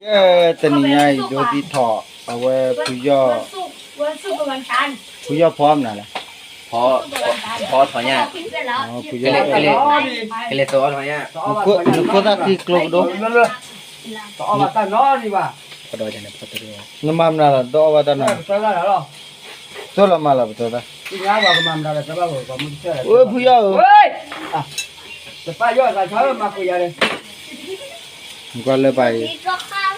ကဲ, တနံၤညါအံၤ ဒိသံထီၣ် အဝဲဖုယီၢ်, ဖုယီၢ်ဖီမနုၤလဲၣ်, ဖီထီၣ်ညၣ်, ဖုယီၢ်, ကလဲၤသီထီၣ်ညၣ်, နခိၣ်သၣ်ခံကျိကဒိ, နမၤမနုၤလဲၣ် တအီၣ်ဘၣ်တၢ်နီၤ, သိၣ်လီၤမၤလီၤပသၢသၣ်, ဖုယီၢ်ဧၢ, နကွၢ်လၢပၢ်အံၤ,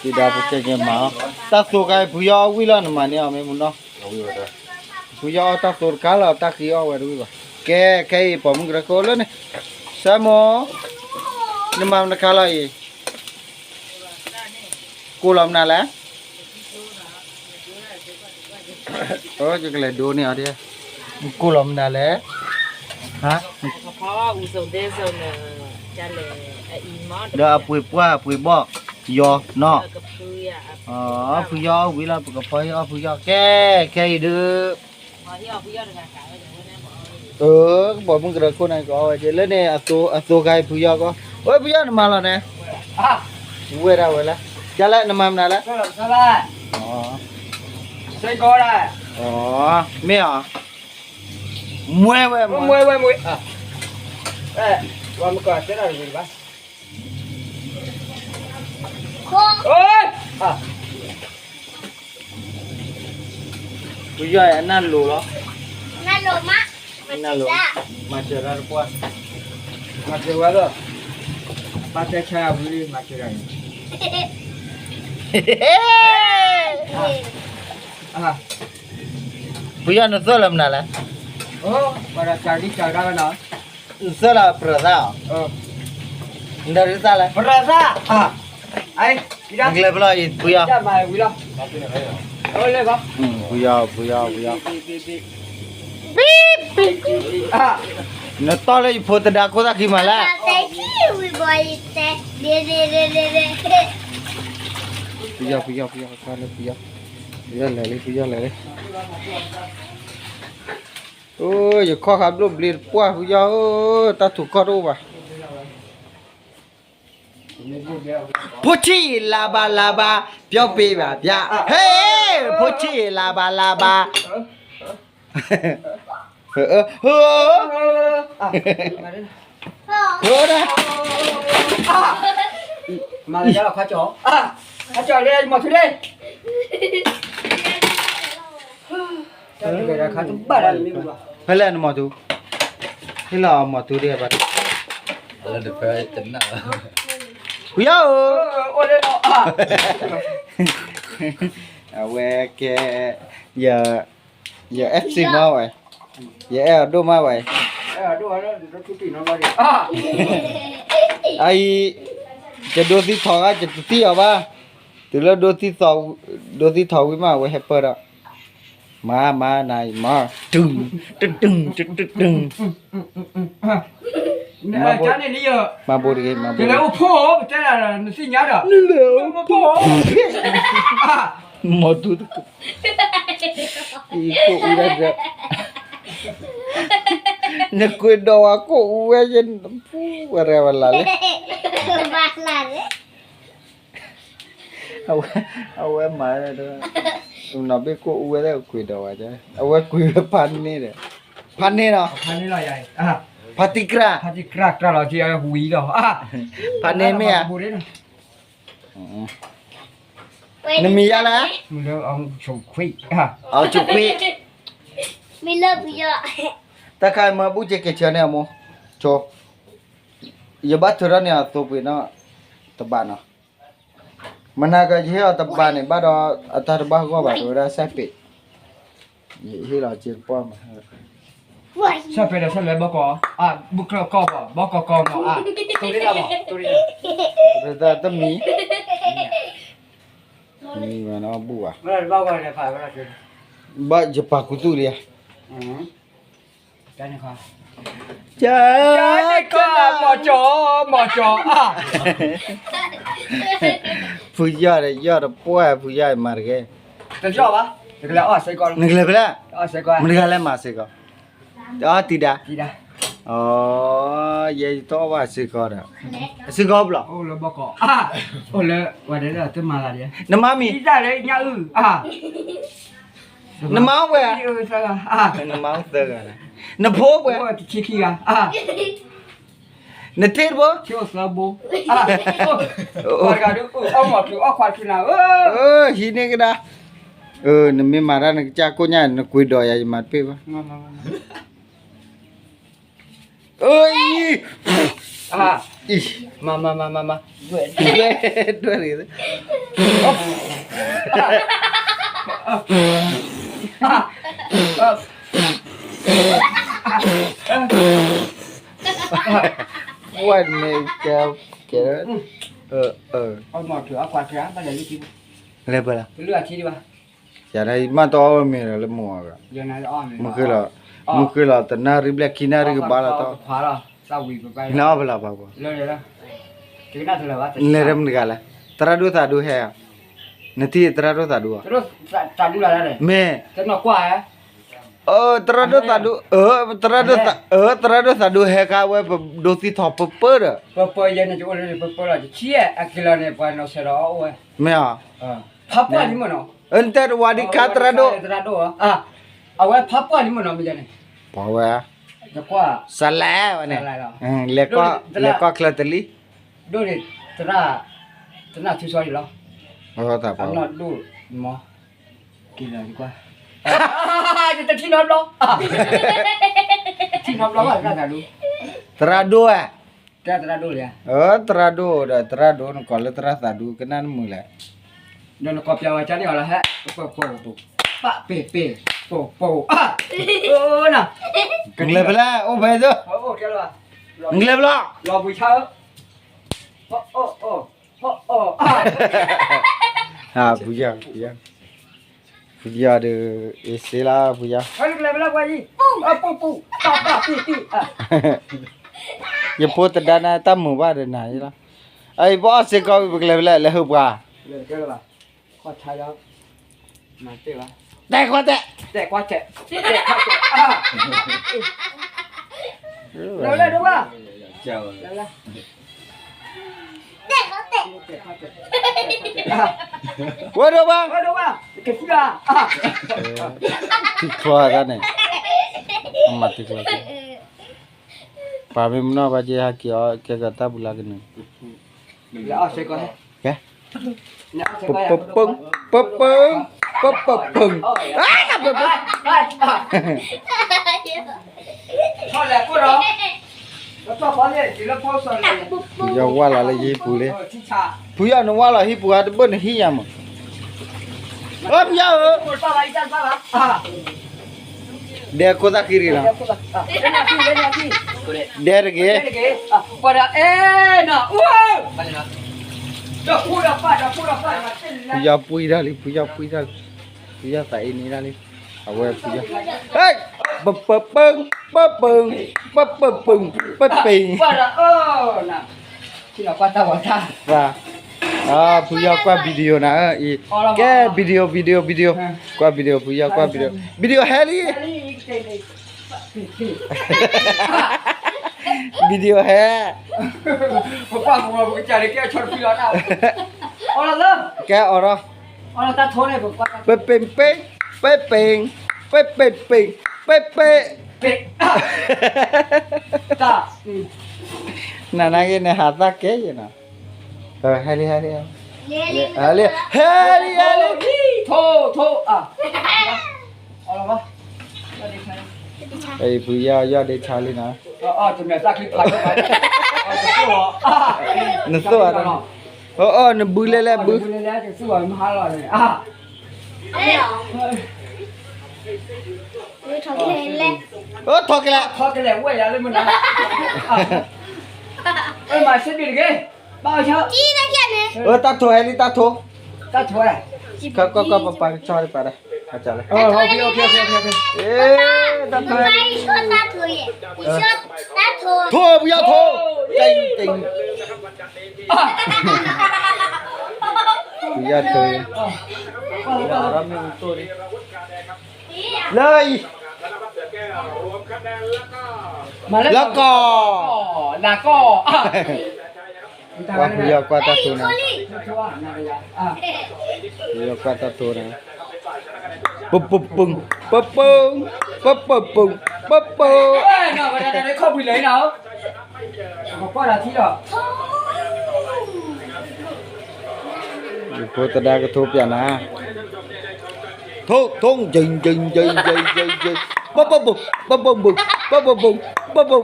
ယဒီးပကဲကဲမၤအီၤ, တၢ်သိခါအံၤ ဖုယီၢ်အီၣ်ဝံၣ်လီၤ နမၤန့ၢ်အီၤမ့ၢ်မနီၤ, ဖုယီၢ်အီၣ်တၢ်သိတခါလီၤ တၢ်ဃံအီၣ်ဝဲတဝံၣ်ဘၣ်, ကဲ, ခဲအံၤ ပိာ်မုၣ်ကရၢခိၣ်လၢန့ၣ်, စဲမိၢ်, နမၤမနုၤခါလီၤအံၤ ကိၢ်လီၤမနုၤလဲၣ်, ယကလဲၤဒိန့ၢ်အီၤဒ်, ကိၢ်လီၤမနုၤလဲၣ်, ဒီးအပှ့ၤပှၢ်အပှ့ၤဘီၣ်ယီၤနီၤ, ဖုယီၢ်အီၣ်ဝံၣ်လီၤ ပကဖီဟ့ၣ်အီၣ်ဖုယီၢ် ကဲ, ခဲအံၤဒုး အၢ, ကဘီမုၢ်ကရၢခိၣ်န့ၣ် ကအီၣ်ဝဲက့ၤလၢန့ၣ်, အသိခါအံၤဖုယီၢ်ကီ, အိၣ်ဖုယီၢ်နမၤလီၤန့ၣ်, ဝဲဒၣ်ဝဲလဲၣ်, ကလဲၣ်နမၤမနုၤလဲၣ်, မ့ၢ်အီၤ, မွဲဝဲ, မွဲဝဲ, မွဲ, ဖုယီၢ်အနၢ်လိၤလီၤ, နၢ်လိၤ, မၤစၢၤတၢ်တပှၢ်, မၤစၢၤဝဲလီၤ, ဘၣ်တဲဆါဝံၤ မၤစၢၤတၢ်န့ၣ်, ဖုယီၢ်နသိၣ်လီၤမနုၤလဲၣ်, နသိၣ်လီၤပြၢၤသၣ်အီၤ, နတၢ်ရ့သၣ်လဲၣ်, နကျဲၤဖဲလဲၣ်အံၤ ဖုယီၢ်, ဖုယီၢ်, ဖုယီၢ်, ဖုယီၢ်, နတီၢ်လၢယဖိသဒါခိၣ်သၣ်ခံမးလဲၣ်, ဖုယီၢ်, ဖုယီၢ်, ဖုယီၢ်, ဖုယီၢ်လဲၤလံ, ဖုယီၢ်လဲၤလံ, အိ, ယခီၣ်ခါဘျိၣ်ဘျ့တပှၢ် ဖုယီၢ်ဧၢ, တၢ်ထူးခီၣ်တအိၣ်ဘၣ်, ဖိဆံး လၤဘၣ်လၤဘၣ် ပျီပ့ၤဘၣ်ပျါ, ဟဲ, ဖိဆံး လၤဘၣ်လၤဘၣ်, ဟၢ, ဟၢဒၣ်, မၤလၢခါကၠီ, ခါကၠီလၢမီၤထူဒ့, ဖဲလဲၣ်နမီၤထူ, ဟ့ၣ်လီၤမီၤထူဒ့ဘၣ်, ဖုယီၢ်ဧၢ, အဝဲကဲ, ယ, ယအဲၣ်စ့မးဝဲ, ယအဲၣ်အဒိၣ်မးဝဲ, အအံၤ, ယဒိသံထီၣ်ဂၤ ယတသံအီၤဘၣ်, တုၤလၢဒိသံထီၣ်ဝံၤမး အဝဲဟဲပၢၢ်ဒီး, မၤ, မၤ, နၤအံၤမၤ, တုၤ, တတုၤ, တတုၤ, မၤဘိတဂ့ၤ, မၤဘိတဂ့ၤ, နလဲၤအိၣ်ဖိ, မၤတူၤတက, ကိၣ်အူဝဲ, နကွံာ်ဒီးဝဲကိၣ်အူဝဲ, ယပူဝဲရဲဝဲလၢ်လၢ အဝဲ, အဝဲမၤ, နီၢ်ဘ့ၣ်ကိၣ်အူဝဲသ့ၣ်ကွံာ်ဒီးဝဲ, အဝဲကွံာ်ဝဲဖးန့ၢ်ဒီး, ဖးန့ၢ်လီၤ, ဖးတံၢ်ကြၢ်, ဖးန့ၢ်မ့ၢ်ဧါ, နမံၤယါလဲၣ်, အီၣ်ဆိၣ်ခွံ, တၢ်ခါမၤဘူၣ်က့ၤက့ၤဆၢန့ၣ်အမိၢ်, ဆိ, ယဘၣ်ထုးထီၣ်န့ၢ်အသိပှ့ၤနီၤ, တဘၣ်နီၤ, မနၤကယဟ့ၣ်အီၤတဘၣ်န့ၣ် ဘၣ်ဒီးအတၢ်တဘၣ်ဂီၢ်ဘၣ် တဝဲဒၣ်စဲးပ့း, ယဟ့ၣ်လီၤစ့ကပီၢ်မး, စဲးပ့းဒီးစဲးလဲၤဘီကီး, ဘုၣ်ကျၢၢ်ကီၢ်ဘီ, ဘီကီးကီးမး, တမံၤ, မံၤမးနီၤဘူၣ်ဘၣ်, ဘၣ်ယပာ်ခူသူၣ်လံ, က, မီၤကၠီ, မီၤကၠီ, ဖုယီၢ်ဒီး ယီၢ်တပှၢ် ဖုယီၢ်မၤတဂ့ၤ, နကလဲၤဖဲလဲၣ်, မတၤတဂၤလဲၣ်မၤစ့ၢ်ကီး, တအီၣ်တံၤဒါ, အိ ယဲယတအီၣ်ဘၣ်စ့ၢ်ကီးဒီး, စ့ၢ်ကီးဘျီ, အိၣ်လၢဘီကီး, အိၣ်လၢဝဲဒၣ်တမၤလၢ်ဒံး, နမါမံၤ, တၢ်လၢညၣ်အုၣ်, နမါအိၣ်ပှဲၤ, နမါအိၣ်သၢဂၤ, နဖိပှဲၤ, တဆံခံဂၤ, နထံၣ်တဘိ, ထံၣ်အိၣ်သၢဘိ, ပှၤတဂၤဒုးအီၣ်မီၤချုးအီၣ်ခွါတချုးနၤဧၢ, ဟံးန့ၢ်ကဒါ, နမ့ၢ်မၤတၢ်နကစၢ်ကိၣ်ညၣ် နကွံာ်ဒီးယၤ ယမၤတပ့ၢ်ဘၣ်. အံၤ, မၤမၤမၤမၤမၤ, ဒွဲၣ်ဒွဲၣ်, what make, ကဲ, လဲၤပှဲၤလီၤ, ယၤဒၣ်မ့ၢ်တအီၣ်မ့ၢ်ဒီးလၢမိၢ်အဂၤ, မုၢ်ဃ့လီၤ, မုၢ်ဃ့လီၤ တနၣ်ရံၣ်ဘျဲၣ်ခံနၣ်ရံၣ်ကဘၣ်လီၤတီ, နအီၣ်ဖဲလဲၣ်ပှၤ, လဲၤတမုၢ်တဂၤလဲၣ်, သရၣ်ဒိၣ်သးဒိၣ်ဟဲ, နထံၣ်သရၣ်ဒိၣ်သးဒိၣ်ဧါ, မ့ၢ်, သရၣ်ဒိၣ်သးဒိၣ်, သရၣ်ဒိၣ်သးဒိၣ်, သရၣ်ဒိၣ်သးဒိၣ်ဟဲခါဝဲ ပဒိသံထီၣ်ပပၢဒီး, ပပၢယဲန့ၣ် အကလီၤန့ၣ် ပှၤနီၢ်ဆဲးဒီးအီၣ်ဝဲ, မ့ၢ်ဧါ, ဖးပှၢ်လံမ့ၢ်နီၤ, နတဲတဝၤဒံးခါသရၣ်ဒိၣ်, အဝဲဖးပှၢ်လံမ့ၢ်နီၤ မ့ၢ်ယဲန့ၣ်, ပှၤဝဲ, စလဲဝဲန့ၣ်, လဲၤကွၢ်ချၢတလံ, ဒိၣ်န့ၣ်, တနၢ်ထူစီလီၤ, အနီၢ်ဒိၣ်မီၤ, က့ၤလီၤကွၢ်, တထံၣ်နီတဘျီ, ထံၣ်နီတဘျီဘၣ်, သရၣ်ဒိၣ်ဧါ, သရၣ်ဒိၣ်လံ, သရၣ်ဒိၣ်ဒီး သရၣ်ဒိၣ်နကိးလၢသရၣ်သးဒိၣ် ကနၣ်နမုာ်လဲၣ်, ဒီးနကိးပျးဝဲကန့ၣ်အီၤလၢဟဲ, ပပၢ်, ပပၢ်, ပပၢ်, နလဲၤဖဲလဲၣ် အိၣ်ဖဲသိ, နလဲၤဖဲလဲၣ်, လီၤဘှံးဆါဧၢ, ဖုယီၤ, ဖုယီၤ, ဖုယီၤဒီး, အ့စ့လၢဖုယီၤ, ယဖိတဒါနၤတၢ်မုာ်ဘၣ်ဒီးနၤလီၤ, အအံၤပအီၣ်စ့ၢ်ကီး ပကလဲၤဖဲလဲၣ် လဲၤဟုၣ်ပှၤ, တဲခွါတဲ, တဲခွါတဲ, ဝဲဒိၣ်ဘၣ်, ထံချီတၢ်န့ၣ်, မၤထံချီ, ပှၤမ့ၢ်မနီၢ်ဘၣ်က့ၤဟဲက့ၤအီၣ်ကဲကတၢ်ပူၤလၢကနုာ်, ကဲ, ပပပ, ပပ, ပပပ, ပပပ, ဖုယီၤဝါလီၤလၢယဟံၣ်ပူၤလံ, ဖုယီၤနဝါလီၤဟံၣ်ပူၤဧါ တဘၣ်နဟံၣ်ယၤမး, ဖုယီၤဧၢ, ဒဲကိၢ်သၣ်ဃံတဂ့ၤလီၤ, ဒဲတဂ့ၤ, ဖုယီၤပှံၢ်တၢ်လံ, ဖုယီၤပှံၢ်တၢ်လံ, ဖုယီၤသးအ့န့ၢ်တၢ်လံ, အဝဲဖုယီၤ, ပပပ, ပပ, ပပပ, ပပ, ဖုယီၤကွၢ် video နၤအံၤ, ကဲ video video video, ကွၢ် video ဖုယီၤကွၢ် video, video ဟဲလံ, video ဟဲ, ကဲအီၤဒီး, ပပ့ပ့, ပပ့, ပပ့ပ့, ပပ့ပ့, နနာ်က့န့ၣ် ဟးသၣ်ကဲယဲနီၤ, ဟဲလံ ဟဲလံ, ဟဲလံ ဟဲလံ, ဖုယီၤ ယီၢ်ဒ့ဆါလံနီၤ, နသိၣ်, အၢ နဘုလဲၣ်လဲၣ်ဘု, ထီၣ်ကလဲၣ်, တၢ်ထိၣ်ဟဲလံ တၢ်ထိၣ်, ကီကီကီ ပပာ်ကဆီဒံးပာ်ဒီး, တၢ်ထိၣ်, ထိၣ် ပယီၤထိၣ်, ပယီၤထိၣ်, လၢအံၤ လီၤကီၢ်, လီၤကီၢ်, ကွၢ်ဖုယီၢ်ကွၢ်တၢ်တိၤနၤ, ဖုယီၢ်ကွၢ်တၢ်တိၤနၤ, ပပပူ, ပပူ, ပပပူ, ပပ, ယဖိသဒါကထိပၠးနၤ, ထိ, ထိ, ယိ, ယိ, ယိ, ယိ, ယိ, ယိ, ပပပူ, ပပပူ, ပပပူ, ပပပူ,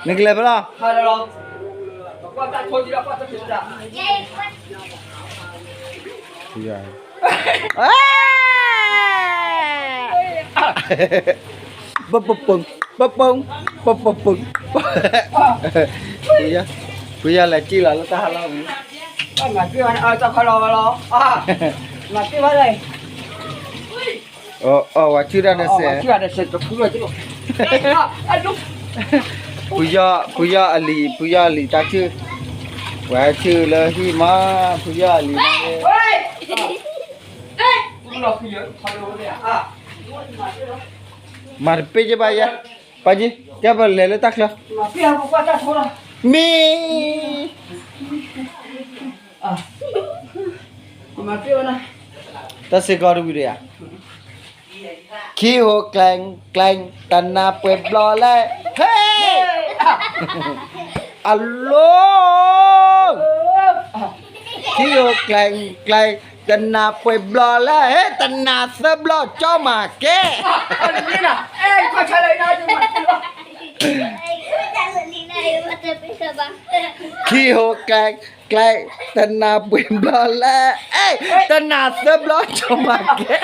နကလဲၤဖဲလဲၣ်, ပပပူ, ပပ, ပပ, ဖုယီၢ်လဲၤကံၣ်လီၤလၢတၢ်ဟးလီၢ်ပူၤ, မၤတ့ၢ်ဝဲလီၤ, အီၣ်ဝဲဆူၣ်တၢ်ဒီးစဲး, ဖုယီၢ်, ဖုယီၢ်အလံၤ, ဖုယီၢ်အလံၤတၢ်ဆူၣ်, ဝဲဆူၣ်လၢဟံၣ်မး, ဖုယီၢ်အလံၤ, မၤတပ့ၢ်ကဘၣ်ယဲ, ပာ်က့ၤ, ကဲပလဲၤလၢတၢ်ချၢ, မ့ၢ် တၢ်စ့ၢ်ကီးတဝံၤဒီးယၤ, ခံဟိကျဲကျဲ, တနၢ်ပှဲၤဘျီလဲၣ်, ဟဲ, အလိၤ, ခံဟိကျဲကျဲ, တနၢ်ပှဲၤဘျီလဲၣ်, ဟဲ, တနၢ်သၢဘျီကၠီမၤကဲ, ခံဟိကျဲကျဲ, တနၢ်ပှဲၤဘျီလဲၣ်, အဲ, တနၢ်သၢဘျီကၠီမၤကဲ,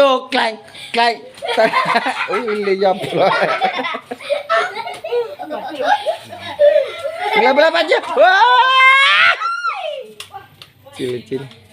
ခံဟိကျဲကျဲ, လၢယၤဖျိ, လၢဘျီဘၣ်က့ၤ, က့ၤလၢက့ၤလၢ